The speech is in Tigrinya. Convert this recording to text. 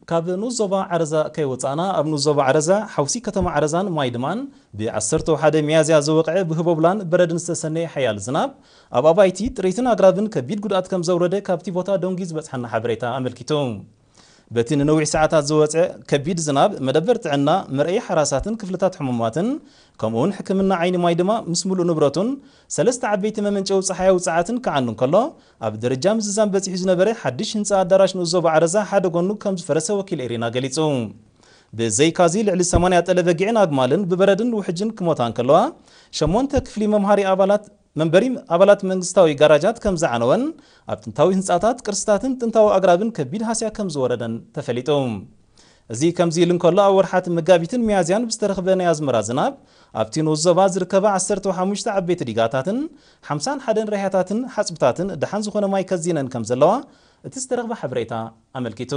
ካብ ንኡስ ዞባ ዓረዛ ከይወጻእና፣ ኣብ ንኡስ ዞባ ዓረዛ፣ ሓውሲ ከተማ ዓረዛን ማይ ድማን፣ ብ ዓሰርተ ሓደ ሚያዝያ ዝወቕዐ ብህቦብላን በረድን ዝተሰነየ ሓያል ዝናብ፣ ኣብ ኣባይቲ፣ ጥሪትን ኣግራብን ከቢድ ጉድኣት ከም ዘውረደ ካብቲ ቦታ ደንጉዩ ዝበጽሓና ሓበሬታ ኣመልኪቱ። በቲ ንነዊሕ ሰዓታት ዝወጸ ከቢድ ዝናብ፣ መደበር ጥዕና፣ መርኣዪ ሓራሳትን ክፍልታት ሕሙማትን፣ ከምኡውን ሕክምና ዓይኒ ማይ ድማ ምስ ምሉእ ንብረቱን ሰለስተ ዓበይቲ መመንጨዊ ጸሓያዊ ጸዓትን ክዓኑ እንከሎ፣ ኣብ ደረጃ ምዝዛም በጺሑ ዝነበረ ሓድሽ ህንጻ ኣዳራሽ ንኡስ ዞባ ዓረዛ ሓደ ጎኑ ከም ዝፈረሰ ወኪል ኤሪና ገሊጹ። ብዘይካዚ ልዕሊ ሰማንያ ጠለ በጊዕን ኣግማልን ብበረድን ውሕጅን ክሞታ እንከለዋ፣ ሸሞንተ ክፍሊ መምሃሪ ኣባላት መንበሪ ኣባላት መንግስታዊ ጋራጃት ከም ዝዓነወን ኣብ ጥንታዊ ህንጻታት፣ ቅርስታትን ጥንታዊ ኣግራብን ከቢድ ሃስያ ከም ዝወረደን ተፈሊጡ። እዚ ከምዚ ኢሉ እንከሎ፣ ኣብ ወርሓት መጋቢትን ሚያዝያን ብዝተረኽበ ናይ ኣዝመራ ዝናብ ኣብቲ ንኡስ ዞባ ዝርከባ ዓሰርተ ሓሙሽተ ዓበይቲ ዲጋታትን ሓምሳን ሓደን ራህያታትን ሓጽብታትን ደሓን ዝኾነ ማይ ከዚነን ከም ዘለዋ እቲ ዝተረኽበ ሓበሬታ ኣመልኪቱ።